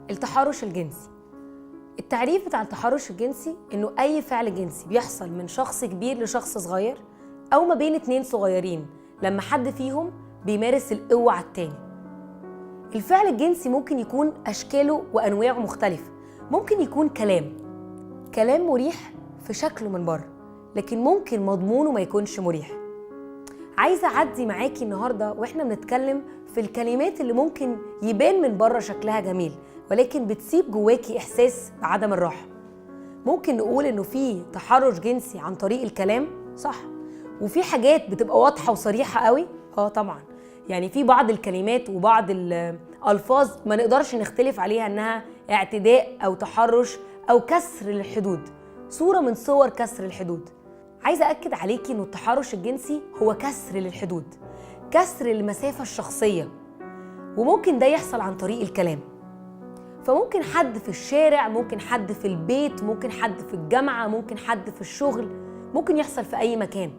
التحرش الجنسي، التعريف بتاع التحرش الجنسي انه اي فعل جنسي بيحصل من شخص كبير لشخص صغير او ما بين اتنين صغيرين لما حد فيهم بيمارس القوة على التاني. الفعل الجنسي ممكن يكون اشكاله وانواعه مختلفة. ممكن يكون كلام مريح في شكله من بره، لكن ممكن مضمونه ما يكونش مريح. عايزة أعدي معاكي النهاردة وإحنا بنتكلم في الكلمات اللي ممكن يبان من بره شكلها جميل، ولكن بتسيب جواكي إحساس بعدم الراحة. ممكن نقول إنه في تحرش جنسي عن طريق الكلام، صح، وفي حاجات بتبقى واضحة وصريحة قوي، طبعا. يعني في بعض الكلمات وبعض الألفاظ ما نقدرش نختلف عليها إنها اعتداء أو تحرش أو كسر للحدود، صورة من صور كسر الحدود. عايزة أكد عليكي إنه التحرش الجنسي هو كسر للحدود، كسر المسافة الشخصية، وممكن ده يحصل عن طريق الكلام. فممكن حد في الشارع، ممكن حد في البيت، ممكن حد في الجامعة، ممكن حد في الشغل، ممكن يحصل في أي مكان،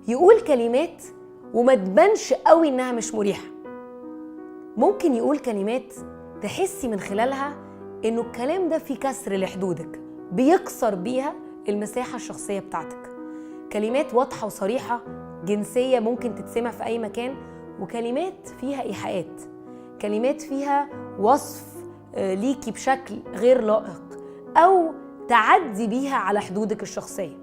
يقول كلمات وما تبانش قوي إنها مش مريحة. ممكن يقول كلمات تحسي من خلالها إنه الكلام ده فيه كسر لحدودك، بيكسر بيها المساحة الشخصية بتاعتك. كلمات واضحة وصريحة جنسية ممكن تتسمع في أي مكان، وكلمات فيها إيحاءات، كلمات فيها وصف ليكي بشكل غير لائق أو تعدي بيها على حدودك الشخصية.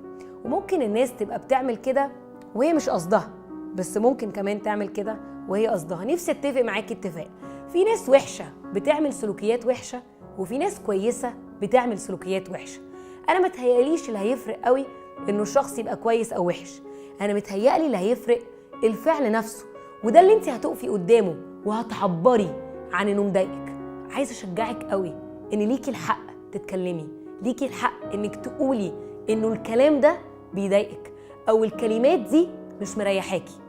وممكن الناس تبقى بتعمل كده وهي مش قصدها، بس ممكن كمان تعمل كده وهي قصدها. نفسي اتفق معاكي اتفاق، في ناس وحشة بتعمل سلوكيات وحشة، وفي ناس كويسة بتعمل سلوكيات وحشة. أنا متهيأليش اللي هيفرق قوي إنه الشخص يبقى كويس أو وحش، أنا متهيألي اللي هيفرق الفعل نفسه، وده اللي انت هتقفي قدامه وهتعبري عن إنه مضايقك. عايزة أشجعك قوي إن ليكي الحق تتكلمي، ليكي الحق إنك تقولي إنه الكلام ده بيضايقك أو الكلمات دي مش مريحاكي.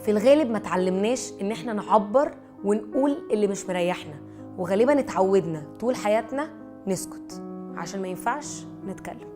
في الغالب ما تعلمناش إن إحنا نعبر ونقول اللي مش مريحنا، وغالبا اتعودنا طول حياتنا نسكت عشان ما ينفعش نتكلم.